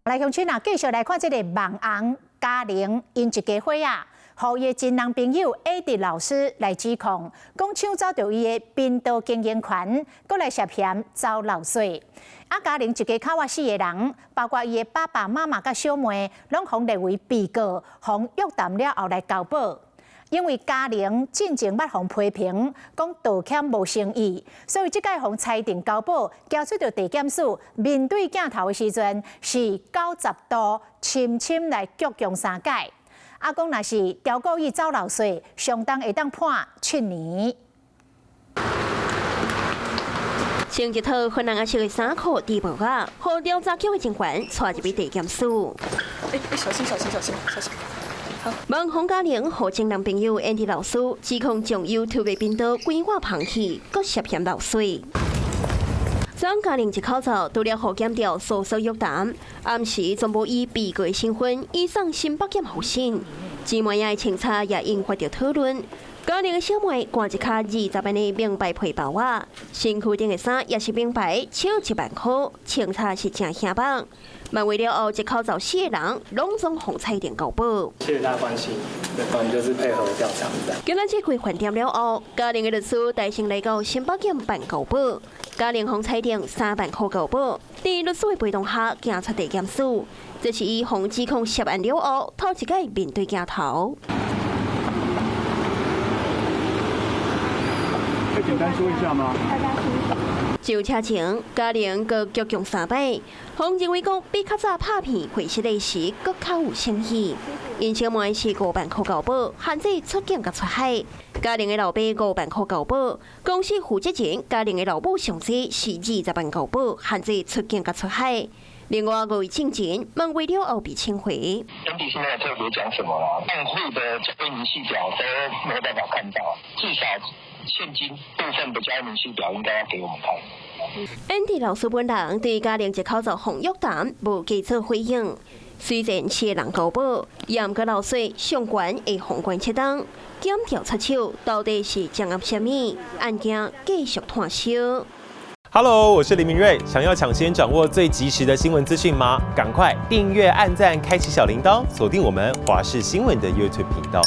來鄉親啊，繼續來看這個網紅嘉玲，𪜶一家伙仔，予伊的前男朋友 Andy 老師來指控，講搶走著伊的頻道經營權，閣來涉嫌走漏稅。啊，嘉玲一家口仔四个人，包括伊的爸爸媽媽佮小妹，攏予列為被告，予約談了後來交保。因為嘉玲進前捌予批評，講道歉無誠意，所以這擺予裁定交保，交出著地檢署面對鏡頭的時陣，是90度深深來鞠躬三擺。啊，講若是刁故意走漏稅，相當會當判7年。穿一套粉紅色的衫褲、低帽仔，予調查局的警員帶入去地檢署。欸，小心小心小心小心！網紅嘉玲予前男朋友 Andy 老師指控將 YouTube 頻道規劃放棄，閣涉嫌漏稅。張嘉玲一口罩，除了予檢調訴訟約談，暗時全部以被告身份移送新北檢候審。姊妹仔的清查也引發著討論。嘉玲的小妹掛一卡20萬的名牌皮包仔，身軀頂的衫也是名牌，超1萬箍，清查是誠顯目。漫威了後，一口罩四個人攏總予裁定交保。謝謝大家關心，我們就是配合調查。今仔這開飯店了後，嘉玲的律師帶先來到新北檢辦交保，嘉玲予裁定3萬箍交保，佇律師的陪同下行出地檢署，這是伊予指控涉案了後，頭一擺面對鏡頭。可以簡單說一下嗎？上車前，嘉玲閣鞠躬三擺，予認為講比較早拍片會失禮時，閣較有誠意。𪜶小妹是5萬箍交保，限制出境佮出海。嘉玲的老爸5萬箍交保，公司負責人嘉玲的老母上濟是20萬交保，限制出境佮出海。另外五位證人問為了後被請回。 Andy 是沒有特別講什麼啦，賬戶的交易明細表都沒有辦法看到，至少現金部分的交易明細表應該要給我們看。 Andy 老師本人對嘉玲一口罩予約談無給做回應。雖然四個人交保，毋過漏稅上懸會予關7冬，檢調出手到底是掌握啥物？案件繼續炭燒。 Hello，我是林明瑞。想要搶先掌握最及時的新聞資訊嗎？趕快訂閱、按讚、開啟小鈴鐺，鎖定我們華視新聞的 YouTube 頻道。